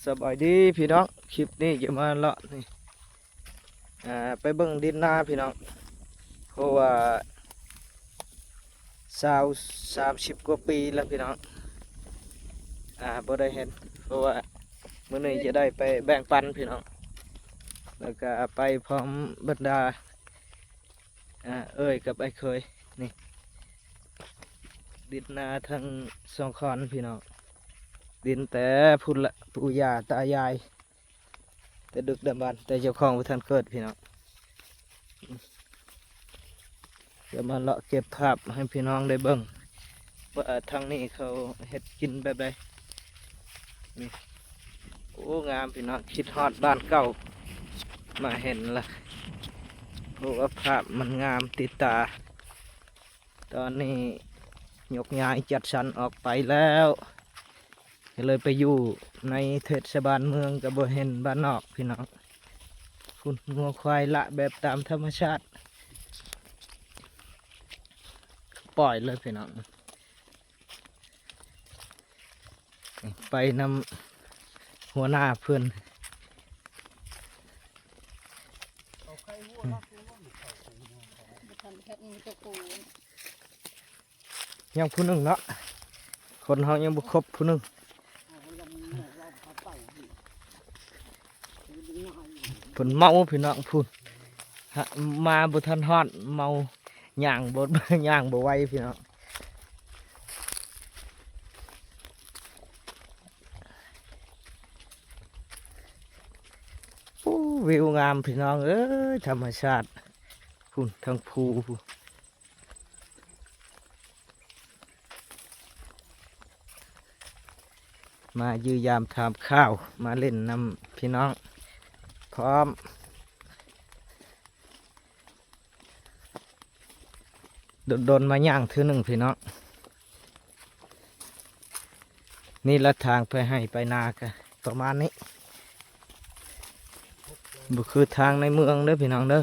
ສະບາຍດີພີ່ນ້ອງ, ຄລິບນີ້ຈະມາເລາະນີ້ ອ່າ ໄປເບິ່ງດິນນາພີ່ນ້ອງ, ເພາະວ່າຊາວ ສາມສິບກວ່າປີແລ້ວພີ່ນ້ອງ ອ່າ ບໍ່ໄດ້ເຫັນ, ເພາະວ່າມື້ນີ້ຈະໄດ້ໄປແບ່ງປັນພີ່ນ້ອງ, ແລ້ວກະໄປພ້ອມບັນດາ ອ່າ ເອື້ອຍກັບອ້າຍເຂີຍ. ນີ້ ດິນນາທັງສອງຂ້ອນພີ່ນ້ອງ, ດິນແຕ່ພຸ້ນລະ ປູ່ຍ່າຕາຍາຍ ແຕ່ດຶກດຳບັນ ແຕ່ເຈົ້າຂອງບໍ່ທັນເກີດພີ່ນ້ອງ. ດຽວມາເລາະເກັບພາບໃຫ້ພີ່ນ້ອງໄດ້ເບິ່ງ ວ່າທາງນີ້ເຂົາເຮັດກິນແບບໃດ. ນີ້ ໂອ້ ງາມພີ່ນ້ອງ, ຄິດຮອດບ້ານເກົ່າ ມາເຫັນລະ ເພາະວ່າພາບມັນງາມຕິດຕາ. ຕອນນີ້ຍົກຍ້າຍຈັດສັນອອກໄປແລ້ວ ກໍເລີຍໄປຢູ່ໃນເທດສະບານເມືອງ ກໍບໍ່ເຫັນບ້ານນອກພີ່ນ້ອງ. ພຸ້ນ ງົວຄວາຍລະແບບຕາມທຳມະຊາດ ປ່ອຍເລີຍພີ່ນ້ອງ. ໄປນຳຫົວໜ້າເພິ່ນ. ຍັງຜູ້ໜຶ່ງເນາະ, ຄົນເຮົາຍັງບໍ່ຄົບຜູ້ໜຶ່ງ. ເພິ່ນເມົາພີ່ນ້ອງ, ພຸ້ນ ມາບໍ່ທັນຮອດ ເມົາ ຍ່າງບໍ່ ຍ່າງບໍ່ໄວພີ່ນ້ອງ. ໂອ້ ວິວງາມພີ່ນ້ອງເອີຍ, ທຳມະຊາດ ພຸ້ນ ທັງພູ. ມາຢ້ຽມຢາມຖາມຂ່າວ ມາຫຼິ້ນນຳພີ່ນ້ອງພ້ອມ. ດົນໆມາຍ່າງເທື່ອໜຶ່ງພີ່ນ້ອງ. ນີ້ລະທາງໄປໄຮ່ໄປນາກະປະມານນີ້, ບໍ່ຄືທາງໃນເມືອງເດີພີ່ນ້ອງເດີ.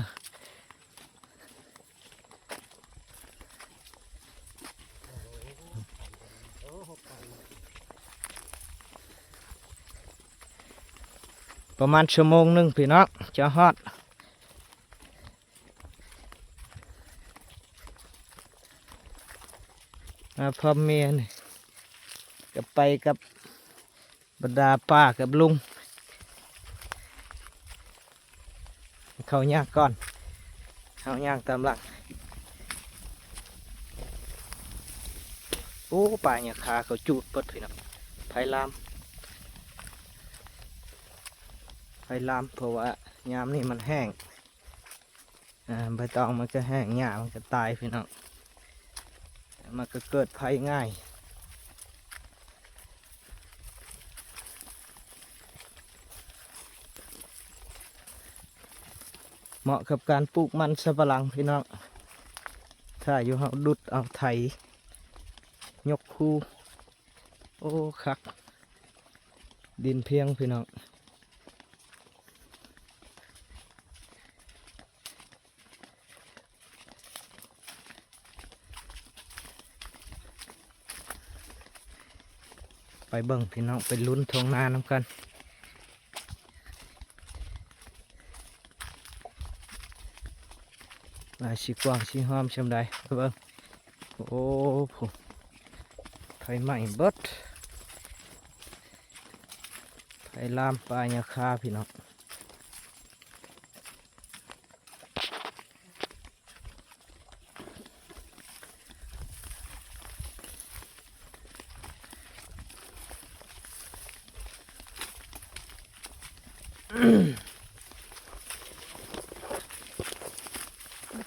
ປະມານຊົ່ວໂມງໜຶ່ງພີ່ນ້ອງ ຈະຮອດ. ມາພ້ອມເມຍນີ້ ກໍໄປກັບບັນດາປ້າກັບລຸງ. ເຂົ້າຍາກກ່ອນ, ເຮົາຍ່າງຕາມຫຼັງ. ໂອ້ ປ່າຫຍ້າຄາເຂົາຈູດເບິດພີ່ນ້ອງ, ໄຟລາມ ໄຟລາມ ເພາະວ່າຍາມນີ້ມັນແຫ້ງ. ອ່າ ໃບຕອງມັນກໍແຫ້ງ ຫຍ້າມັນກໍຕາຍພີ່ນ້ອງ, ມັນກໍເກີດໄພງ່າຍ. ເໝາະກັບການປູກມັນສຳປະຫຼັງພີ່ນ້ອງ, ຖ້າຢູ່ເຮົາດຸດເອົາໄຖຍົກຄູ. ໂອ້ ຄັກ ດິນພຽງພີ່ນ້ອງ. ໄປເບິ່ງພີ່ນ້ອງ, ໄປລຸ້ນທົ່ງນານຳກັນ ວ່າຊິກວ້າງຊິຫອມສ່ຳໃດ. ໄປເບິ່ງ. ໂອ້ ຜູ້ ໄຟໄໝ້ເບິດ, ໄຟລາມປ່າຫຍ້າຄາພີ່ນ້ອງ.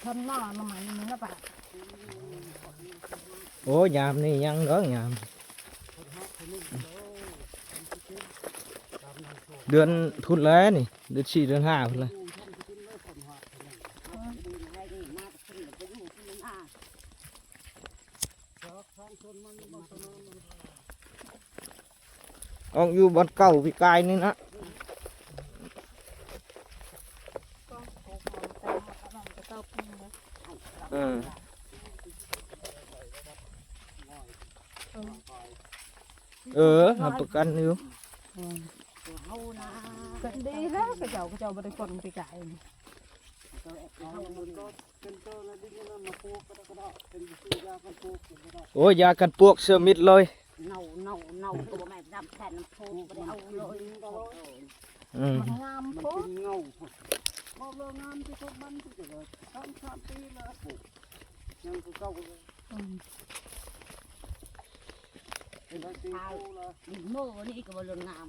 ທຳໜໍ່ໜໍ່ໄມ້ນີ້ລະບາດ. ໂອ້ ຍາມນີ້ຍັງດອກ ຍາມ ເດືອນພຸ້ນແຫຼະນີ້ ເດືອນສີ່ ເດືອນຫ້າພຸ້ນແຫຼະ. ອອກຢູ່ບ່ອນເກົ່າປີກາຍນີ້ນະ. ເອີ ເອີ ຮັບປະກັນຢູ່. ອືມ. ເອົານະ ກໍດີແລ້ວ ເຂົາເຈົ້າ ເຂົາເຈົ້າບໍ່ໄດ້ຄົນປີກາຍນີ້ ເອົາມັນກໍເປັນໂຕແລ້ວ ດິນນັ້ນມາປູກກໍໄດ້ ກໍໄດ້ ເປັນຊື່ຢາກັນໂຕກກໍໄດ້ ໂອ້ຍ ຢາກັນປວກເຊື່ອມິດເລີຍ ເນົ່າ ເນົ່າ ເນົ່າ ກໍບໍ່ແມ່ນ ນ້ຳແຜ່ນນ້ຳໂພກ ບໍ່ໄດ້ເອົາເລີຍ ອືມ ມັນງາມ ມັນເປັນເງົາ ເວົ້າເລື່ອງງາມທີ່ສຸດ ມັນກໍສອງສາມປີແລ້ວ ຍັງຄືເກົ່າເລີຍ ອືມ ເປັນໄດ້ສີ່ ເອົາ ປີແລ້ວ ນີ້ກໍບໍ່ເລື່ອງງາມ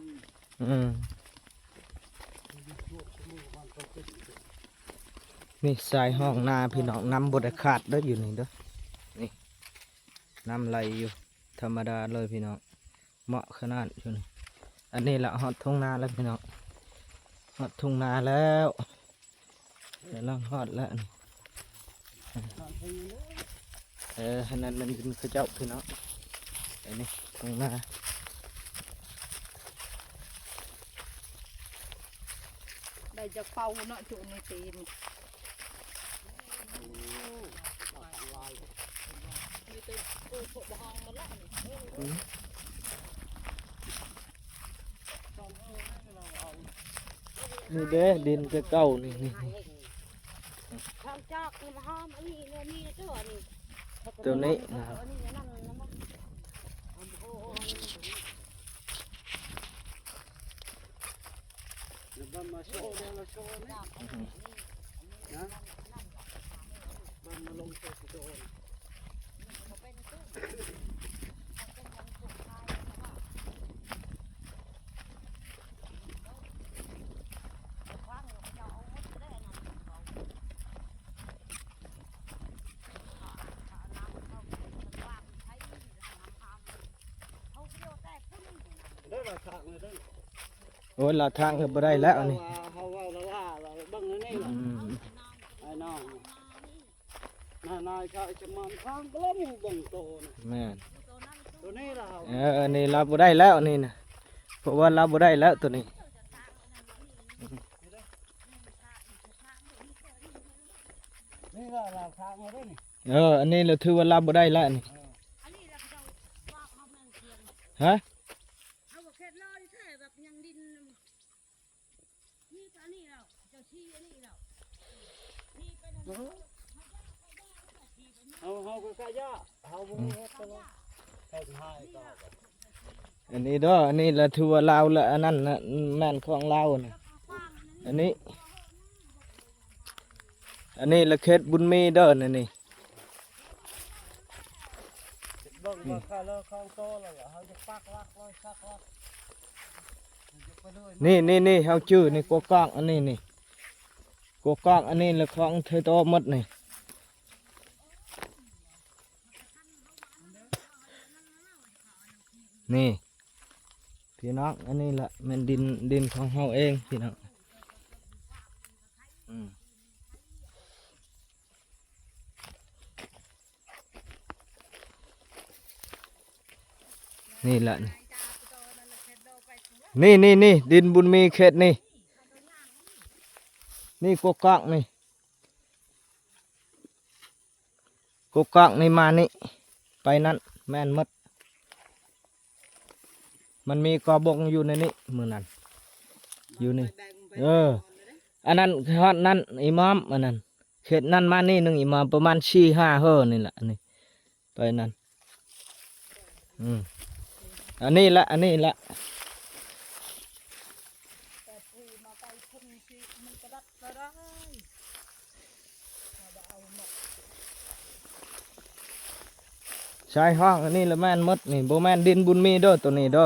ອືມ ນີ້ສາຍຮ່ອງນາພີ່ນ້ອງ ນ້ຳບໍ່ໄດ້ຂາດເດີ້ ຢູ່ນີ້ເດີ້ ນີ້ ນ້ຳໄຫຼຢູ່ ທຳມະດາເລີຍພີ່ນ້ອງ ເໝາະຂະໜາດຢູ່ນີ້ ອັນນີ້ລະຮອດທົ່ງນາແລ້ວພີ່ນ້ອງ ຮອດທົ່ງນາແລ້ວ ກຳລັງຮອດແລ້ວນີ້ ເອີ ອັນນັ້ນແມ່ນດິນເຂົາເຈົ້າພີ່ນ້ອງ ອັນນີ້ທົ່ງນາ ໄດ້ຈັກເປົາເນາະ ຈຸໃນຕີນ ມີແຕ່ປູຜຸບັກຮ່ອງໝົດລະນີ້ ອືມ ນີ້ເດ້ ດິນແຕ່ເກົ່ານີ້ ນີ້ ນີ້ ທາງຈາກນີ້ມາຫາອັນນີ້ ນີ້ ນີ້ ຕົວນີ້ ຕົວນີ້ນະ ອັນນີ້ ອັນນັ້ນນະ ເດີນມາໂຊ ເດີນມາໂຊນີ້ ອືຮຶ ນະ ເດີນມາລົງໂຊ ໂຊ. ໂອ້ຍ ລາດທາງກໍບໍ່ໄດ້ແລ້ວອັນນີ້ ເຮົາເວົ້າລະວ່າເບິ່ງອັນນີ້ ອືມ ໄອ້ນ້ອງ ນານາຍກະຈະມາທາງກໍເບິ່ງໂຕນະ ແມ່ນ ໂຕນີ້ລະ ເອີ ອັນນີ້ລາວບໍ່ໄດ້ແລ້ວອັນນີ້ນະ ເພາະວ່າລາວບໍ່ໄດ້ແລ້ວໂຕນີ້ ນີ້ລະລາວທາງເອົາເດ້ນີ້ ເອີ ອັນນີ້ລະຖືວ່າລາວບໍ່ໄດ້ແລ້ວນີ້ ເອີ ຮະ ເອົາບໍ່ເຂດລອຍແທ້ແບບຍັງດິນ ນີ້ຕອນນີ້ແລ້ວ ເຈົ້າຊີ້ອັນນີ້ແລ້ວ ນີ້ໄປນັ້ນ ເຮົາ ເຮົາກໍກະຢາ ເຮົາບໍ່ເຮັດແຕ່ວ່າເຮັດໃຫ້ກໍ ອັນນີ້ເດີ ອັນນີ້ລະຖືວ່າລາວລະ ອັນນັ້ນນະ ແມ່ນຂອງລາວນະ ອັນນີ້ ອັນນີ້ລະເຂດບຸນມີເດີ ອັນນີ້ ເບິ່ງວ່າຄາເລີຂອງໂຕແລ້ວ ເຮົາຈະປັກຫຼັກເລີຍ ສັກຫຼັກ ນີ້ ນີ້ ນີ້ ເຮົາຈື່ນີ້ ກວກກອກ ອັນນີ້ນີ້ ກວກກອກ ອັນນີ້ລະຂອງເທໂຕໝົດນີ້ ນີ້ພີ່ນ້ອງ ອັນນີ້ລະແມ່ນດິນ ດິນຂອງເຮົາເອງພີ່ນ້ອງ ອືມ. ນີ້ລະ ນີ້ ນີ້ ນີ້ ດິນບຸນມີເຂດນີ້ ນີ້ ກວກກອກນີ້ ກວກກອກນີ້ມານີ້ ໄປນັ້ນແມ່ນໝົດ ມັນມີກອບົງຢູ່ໃນນີ້ມື້ນັ້ນ ຢູ່ນີ້ ເອີ ອັນນັ້ນຮອດນັ້ນອີ່ມອມ ອັນນັ້ນ ເຂດນັ້ນມານີ້ໜຶ່ງອີ່ມອມ ປະມານສີ່ຫ້າເຮີນີ້ລະ ອັນນີ້ ໄປນັ້ນ ອືມ ອັນນີ້ລະ ອັນນີ້ລະ ແຕ່ປູມາໄປພຸ້ນຊິມັນກະດັດກະດາຍ ຊາຍຫ້ອງ ອັນນີ້ລະແມ່ນໝົດນີ້ ບໍ່ແມ່ນດິນບຸນມີເດີ ໂຕນີ້ເດີ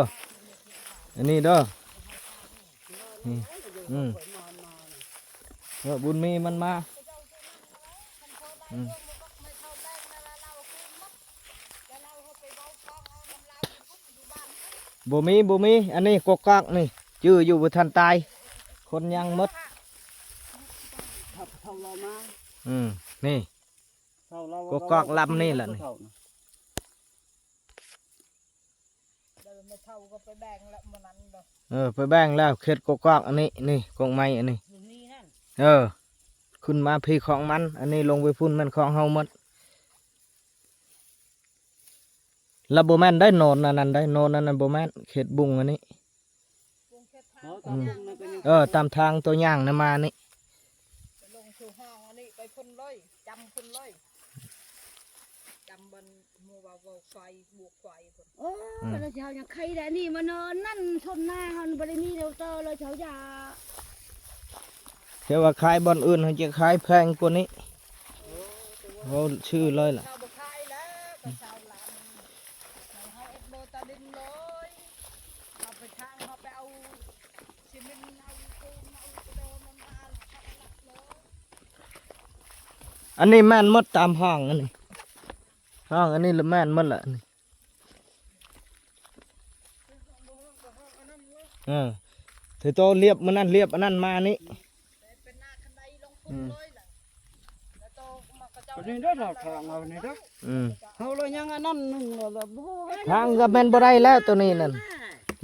ອັນນີ້ເດີ ອືມ ເອີ ບຸນມີມັນມາ ອືມ ບໍ່ມີ ບໍ່ມີ ອັນນີ້ກອກກອກນີ້ ຈື່ຢູ່ ບໍ່ທັນຕາຍ ຄົນຍັງໝົດ ອືມ ນີ້ ກອກກອກລຳນີ້ລະນີ້ ເອີ ໄປແບ່ງແລ້ວ ເຂດກອກກອກອັນນີ້ ນີ້ ກອກໄມ້ອັນນີ້ ເອີ ຂຶ້ນມາພີ້ຂອງມັນ ອັນນີ້ລົງໄປພຸ້ນແມ່ນຂອງເຮົາໝົດ ລະບໍ່ແມ່ນໄດ໋ ໂນນອັນນັ້ນໄດ໋ ໂນນອັນນັ້ນບໍ່ແມ່ນ ເຂດບຸງອັນນີ້ ບຸງເຂດ ອືມ ເອີ ຕາມທາງໂຕຍ່າງນະມານີ້ ລົງສູ່ຫ້ອງອັນນີ້ໄປພຸ້ນເລີຍ ຈຳພຸ້ນເລີຍ ຈຳບ່ອນໝູ່ວ່າເວົ້າໄຟ ບວກໄຟພຸ້ນ. ໂອ້ ອືມ ແລ້ວເຈົ້າຍັງໄຄໄດ້ນີ້ມານອນນັ້ນຊົມໜ້າເຮົາບໍ່ໄດ້ມີແນວຕໍ່ເລີຍເຈົ້າຢ່າ ແຕ່ວ່າຂາຍບ່ອນອື່ນເຮົາຈະຂາຍແພງກວ່ານີ້ ເວົ້າຊື່ເລີຍລະ ເຈົ້າບໍ່ຂາຍແລ້ວກໍຊາວລາວ ໃຫ້ເຮົາເອັດເບີຕາດິນເລີຍ ເຮົາໄປທາງເຮົາໄປເອົາຊິເມັນ ເອົາປູນ ເອົາກະໂດນມັນມາແລ້ວເຮົາກໍລັກເລີຍ. ອັນນີ້ແມ່ນໝົດຕາມຫ້ອງອັນນີ້ ຫ້ອງອັນນີ້ລະແມ່ນໝົດລະນີ້. ເອີ ຖືໂຕລຽບມື້ນັ້ນ ລຽບອັນນັ້ນມານີ້ ອືມ ອັນນີ້ເດີ ລາວທາງເຮົານີ້ເດີ ອືມ ເຮົາລະຍັງອັນນັ້ນໜຶ່ງລະ ທາງກໍແມ່ນບໍ່ໄດ້ແລ້ວໂຕນີ້ນັ້ນ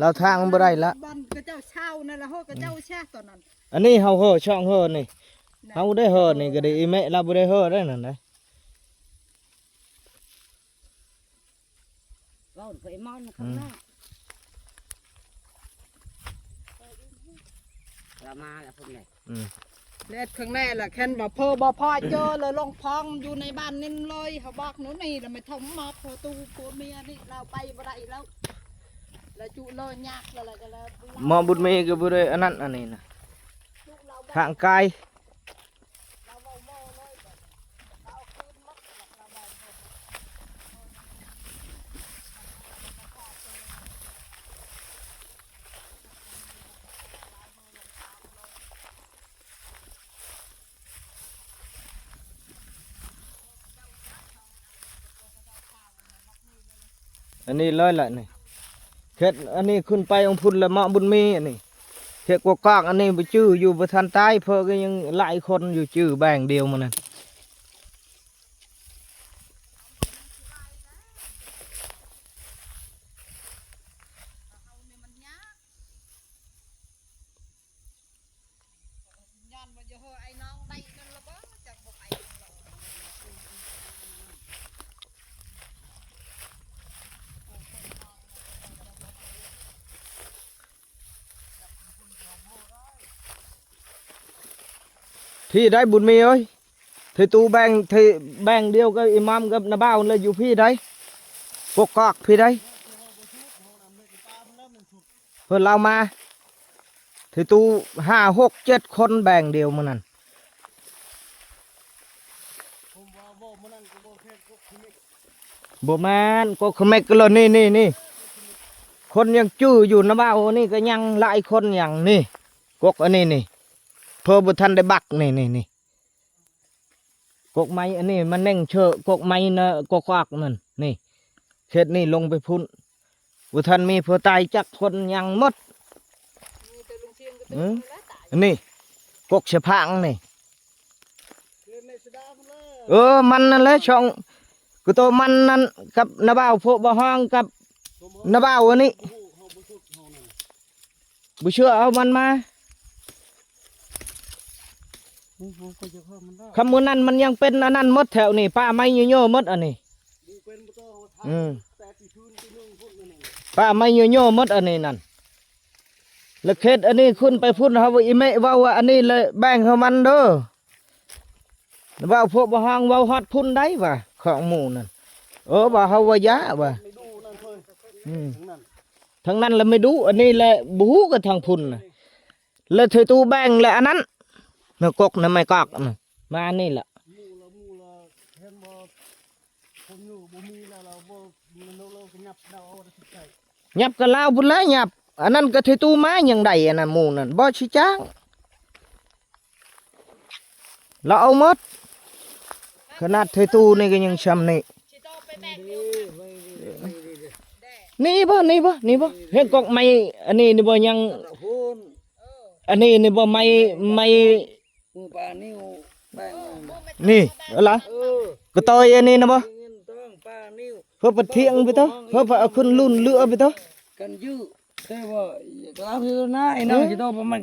ລາວທາງບໍ່ໄດ້ລະ ບ່ອນຂະເຈົ້າເຊົ່ານັ້ນລະ ເຮົາຂະເຈົ້າຊະຕອນນັ້ນ ອັນນີ້ເຮົາເຮີຊ່ອງເຮີນີ້ ເຮົາໄດ້ເຮີນີ້ກໍໄດ້ ອີແມ່ລາວບໍ່ໄດ້ເຮີໄດ້ນັ້ນນະ. ເວົ້າໄປມອນຂ້າງນອກ ອືມ ລະມາລະພຸ້ນແຫຼະ ອືມ ເຮັດຂ້າງໃນລະ ຄັນວ່າເພີ້ບໍ່ພໍເຈີລະລົງພ້ອງຢູ່ໃນບ້ານນີ້ເລີຍ ເຮົາບອກໜູນີ້ລະ ແມ່ນເຖົ້າມາພໍ່ຕູ້ຜົວເມຍນີ້ ລາວໄປບໍ່ໄດ້ແລ້ວ ລະຈຸເລີຍຍາກລະ ລະກໍລະ ໝໍບຸນມີກໍບໍ່ໄດ້ອັນນັ້ນອັນນີ້ນະ ທາງກາຍ ອັນນີ້ເລີຍລະນີ້ ເຂດອັນນີ້ຂຶ້ນໄປອົງພຸ້ນລະເໝາະບຸນມີ ອັນນີ້ເຂດກວກກອກ ອັນນີ້ບໍ່ຈື່ຢູ່ ບໍ່ທັນຕາຍ ເພິ່ນກໍຍັງຫຼາຍຄົນຢູ່ ຈື່ແບ່ງດຽວມື້ນັ້ນ. ຍ້ອນວ່າຢູ່ເຮີໄອ້ນ້ອງໄດ້ນັ້ນລະບໍ່ ຈັກບໍ່ໄປນຳລາວ ທີ່ໄດ້ບຸນມີເອີຍ ທີ່ຕູ້ແບ່ງ ທີ່ແບ່ງດຽວກັບອີ່ໝອມກັບນ້າບ່າວ ແລ້ວຢູ່ພີ້ໄດ້ ກກອກພີ້ໄດ້. ເພິ່ນລາວມາ ຖືຕູ້ຫ້າ ຫົກ ເຈັດຄົນແບ່ງດຽວມື້ນັ້ນ ບໍ່ແມ່ນ ກົກຂະເມັກເລີຍ ນີ້ ນີ້ ນີ້ ຄົນຍັງຈື່ຢູ່ນະ ເວົ້ານີ້ກໍຍັງຫຼາຍຄົນຍັງ ນີ້ ກົກອັນນີ້ ນີ້ ເພິ່ນບໍ່ທັນໄດ້ບັກ ນີ້ ນີ້ ນີ້ ກົກໄມ້ອັນນີ້ມັນເນັ່ງເຊີ ກົກໄມ້ນະ ກົກອອກນັ້ນ ນີ້ ເຂດນີ້ລົງໄປພຸ້ນ ບໍ່ທັນມີຜູ້ຕາຍຈັກຄົນ ຍັງໝົດ ນີ້ ກົກສະພາງນີ້ ເອີ ມັນນັ້ນແຫຼະ ຊ່ອງ ກະໂຕມັນນັ້ນ ກັບນະບ່າວ ພວກບໍ່ຮ້ອງ ກັບນະບ່າວອັນນີ້ ບໍ່ເຊື່ອເອົາມັນມາ ອືມ ເຮົາກໍຢາກເອົາມັນໄດ້ ຄຳມື້ນັ້ນມັນຍັງເປັນອັນນັ້ນໝົດແຖວນີ້ ປ່າໄມ້ໂຍໂຍ່ໝົດອັນນີ້ ອືມ ປ່າໄມ້ໂຍໂຍ່ໝົດອັນນີ້ນັ້ນ ລະເຂດອັນນີ້ຂຶ້ນໄປພຸ້ນ ເຮົາອີແມ່ເວົ້າວ່າອັນນີ້ລະແບ່ງໃຫ້ມັນເດີ ເວົ້າພວກບໍ່ຮ້ອງ ເວົ້າຮອດພຸ້ນໄດ້ວ່າ ຂອງໝູ່ນັ້ນ ເອີ ວ່າເຮົາວ່າຢ່າວ່າ ອືມ ທາງນັ້ນລະໄມ່ດຸ ອັນນີ້ລະບໍ່ຮູ້ກັນທາງພຸ້ນນະ ລະຖືຕູ້ແບ່ງລະອັນນັ້ນ ນະ ກົກນະ ໄມ້ກອກນະ ມາອັນນີ້ລະ ຫຍັບກັບລາວພຸ້ນແຫຼະ ຫຍັບ ອັນນັ້ນກໍຖືຕູ້ມາຍັງໄດ້ ອັນນັ້ນໝູ່ນັ້ນບໍ່ຊິຈ້າງ ລາວເອົາໝົດ ຂະໜາດເທຕູ້ນີ້ກໍຍັງຊ່ຳນີ້ ນີ້ບໍ່ ນີ້ບໍ່ ນີ້ບໍ່ ເຫັນກົກໄມ້ອັນນີ້ ນີ້ບໍ່ ຍັງ ອັນນີ້ ນີ້ບໍ່ ໄມ້ ໄມ້ ນີ້ລະ ກະຕ່ອຍອັນນີ້ນະບໍ່ ເພິ່ນປະທຽງໄປຕໍ່ ເພິ່ນເອົາຂຶ້ນລຸ້ນເຫຼືອໄປຕໍ່ ກັນຍື້ ແຕ່ວ່າລາວຢູ່ນາໄອ້ນ້ອງຊິໂຕປະມານ